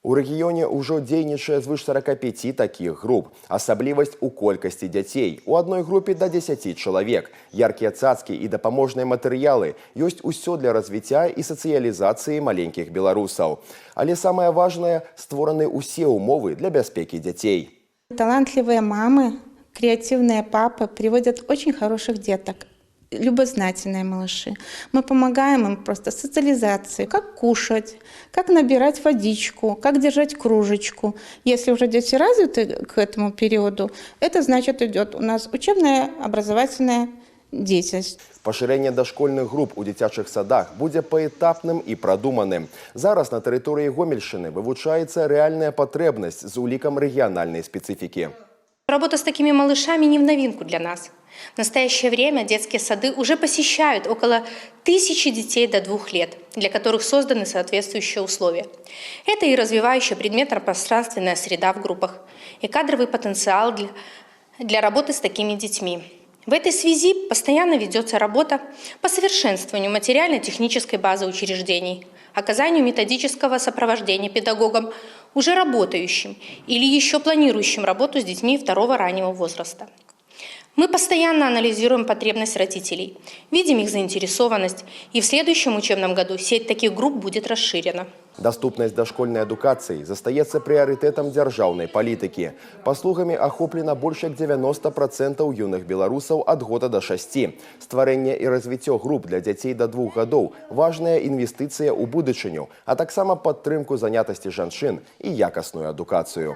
У рэгіёне ўжо дзейнічае звыш 45 такіх груп. Асаблівасць у колькасці дзяцей. У адной групе да 10 чалавек. Яркія цацкі і дапаможныя матэрыялы. Ёсць усё для развіцця і сацыялізацыі маленькіх беларусаў. Але самае важнае — створаны ўсе ўмовы для бяспекі дзяцей. Талантливые мамы, креативные папы приводят очень хороших деток, любознательные малыши. Мы помогаем им просто социализацией, как кушать, как набирать водичку, как держать кружечку. Если уже дети развиты к этому периоду, это значит, идет у нас учебная, образовательная деятельность. Пашырэнне дашкольных груп у дзіцячых садах будзе паэтапным і прадуманым. Зараз на тэрыторыі Гомельшчыны вывучаецца рэальная патрэбнасць з улікам рэгіянальнай спецыфікі. Работа с такими малышами не в новинку для нас. В настоящее время детские сады уже посещают около 1000 детей до 2 лет, для которых созданы соответствующие условия. Это и развивающая предметно-пространственная среда в группах, и кадровый потенциал для работы с такими детьми. В этой связи постоянно ведется работа по совершенствованию материально-технической базы учреждений, оказанию методического сопровождения педагогам, уже работающим или еще планирующим работу с детьми второго раннего возраста. Мы постоянно анализируем потребность родителей, видим их заинтересованность, и в следующем учебном году сеть таких групп будет расширена. Даступнасць дашкольнай адукацыі застаецца прыярытэтам дзяржаўнай палітыкі. Паслугамі ахоплена больш як 90% юных беларусаў ад года да 6. Стварэнне і развіццё груп для дзяцей да 2 гадоў — важная інвестыцыя ў будучыню, а таксама падтрымку занятасці жанчын і якасную адукацыю.